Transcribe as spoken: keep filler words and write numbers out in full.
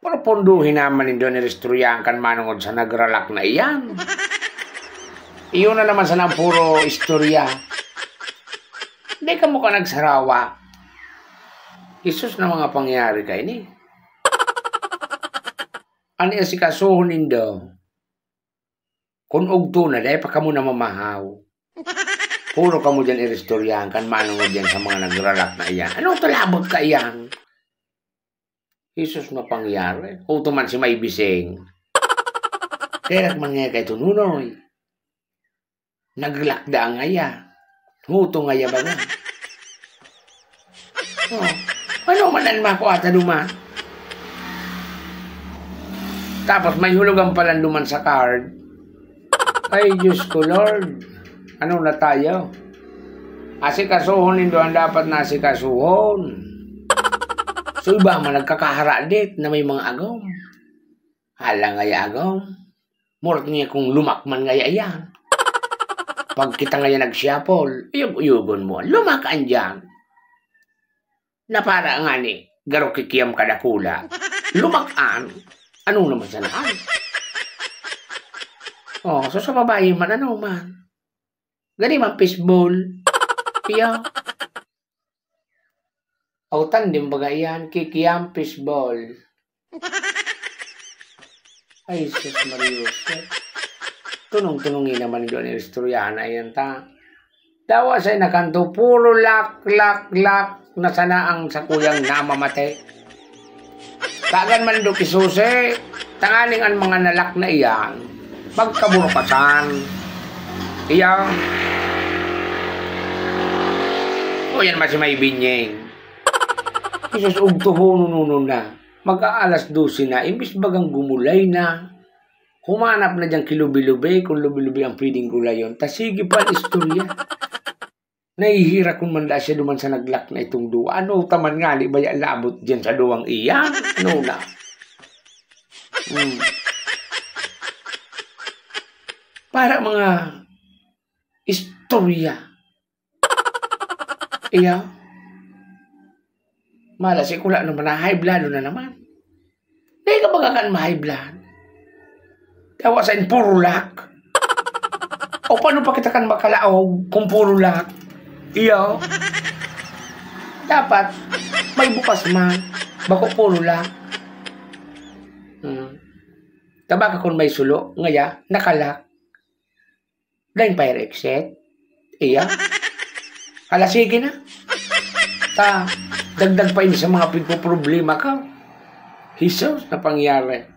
Propondohi naman nindo an iristoryahan kan manongod sa nagralak na iyan. Iyo na naman sana ang puro istorya. Di kamo ka nagsarawa. Jesus na mga pangyari kaini. An iasikasohon nindo, kun ugto na, dai pa kamo namamahaw. Puro kamo diyan iristoryahan kan manongod diyan sa mga nagralak na iyan. Anong talabot ka iyan? Jesus mapangyari. Huto man si may bising. Kaya man nga kay tununoy. Naglakda ang ngaya. Huto ngaya ba nga? Oh. Ano man ang mako ata duman? Tapos may hulugan pala duman sa card. Ay, Diyos ko, Lord. Ano na tayo? Asikasohon nindo ang dapat na asikasohon. So, iba man nagkakaharadit na may mga agom. Hala ngaya agom. Murot niya kung lumakman ngaya iyan. Pag kita ngaya nagsiyapol, uyog-uyogon mo, lumakan diyan. Na para ngani, garo kikiyam kadakula. Lumakan. Ano naman sana? Oh, so sa babae man, ano man? Gani man, fishball. Iya. Aw, tandem baga iyan, kikiyam, fishball. Ay, sus, Maria Jose. Tunong-tunongi naman nindo an istoryahan na iyan, ta. Dawa sa nakanto, puro lak, lak, lak na sana ang sakuyang namamate. Tagan man do kisusi, tanganing an mga nalak na iyan, magkaburukasan. Iyan. O, yan man si may binyeng. Jesus, ugtohonon na. Mag-aalas dose na, imbis bagang gumulay na. Humanap na diyang kilubi-lubi, kung lubi-lubi ang pwedeng gulayon. Ta sige pa ang istorya. Nahihira kun man daa siya duman sa naglak na itong duwa. Ano ta man ngani baya labot diyan sa duwang iyan? Ano na? Hmm. Para mga istorya. Iya. Mala si Kula naman na high blood na naman. Di ka baga kan ma-high blood. Dawa sa in puro lak. O paano pa kita kan makalaog kung puro lak? Iyo. Dapat may bukas man. Bako puro lak. Hmm. Tabaka kun may sulo, ngaya, nakalak. Daing fire exit. Iya. Hala, sige na. Ta, dagdag pa ini sa mga pigpoproblema ka. Jesus, na pangyari.